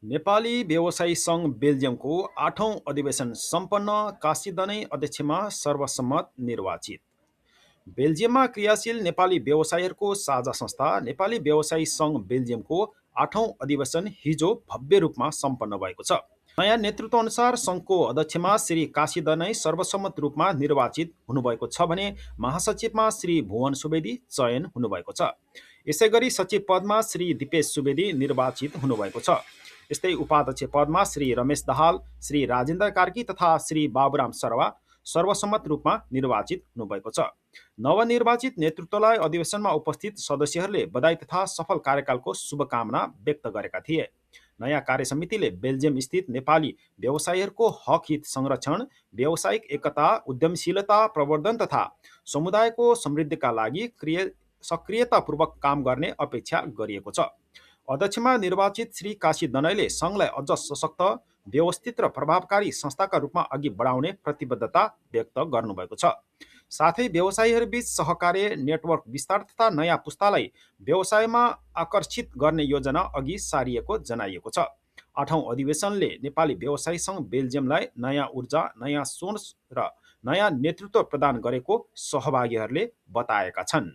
नेपाली व्यवसायी सङ्घ बेल्जियमको 8औं अधिवेशन सम्पन्न, काशीदनै अध्यक्षमा सर्वसम्मत निर्वाचित। बेल्जियममा क्रियाशील नेपाली व्यवसायीहरूको साझा संस्था नेपाली व्यवसायी सङ्घ बेल्जियमको 8औं अधिवेशन हिजो भव्य रूपमा सम्पन्न भएको छ। नयाँ नेतृत्व अनुसार सङ्घको अध्यक्षमा श्री काशीदनै सर्वसम्मत रूपमा निर्वाचित हुनुभएको छ भने महासचिवमा श्री भुवन सुवेदी चयन हुनुभएको छ। यसैगरी सचिव पदमा श्री दिपेश सुवेदी निर्वाचित हुनुभएको छ। यस्तै उपाध्यक्ष पदमा श्री रमेश दाहाल, श्री राजेन्द्र कार्की तथा श्री बाबुराम सरवा सर्वसम्मत रूपमा निर्वाचित हुनुभएको छ। नवनिर्वाचित नेतृत्वलाई अधिवेशनमा उपस्थित सदस्यहरूले बधाई तथा सफल कार्यकालको शुभकामना व्यक्त गरेका थिए। नयाँ कार्यसमितिले बेल्जियम स्थित नेपाली व्यवसायीहरूको हक हित संरक्षण, व्यावसायिक एकता, उद्यमशीलता प्रवर्धन तथा समुदायको समृद्धिका लागि सक्रियतापूर्वक काम गर्ने अपेक्षा गरिएको छ। अध्यक्षमा निर्वाचित श्री काशी दनैले सङ्घलाई अझ सशक्त, व्यवस्थित र प्रभावकारी संस्थाका रूपमा अघि बढाउने प्रतिबद्धता व्यक्त गर्नुभएको छ। साथै व्यवसायीहरूबीच सहकार्य नेटवर्क विस्तार तथा नयाँ पुस्तालाई व्यवसायमा आकर्षित गर्ने योजना अघि सारिएको जनाइएको छ। 8औं अधिवेशनले नेपाली व्यवसायी सङ्घ बेल्जियमलाई नयाँ ऊर्जा, नयाँ सोच र नयाँ नेतृत्व प्रदान गरेको सहभागीहरूले बताएका छन्।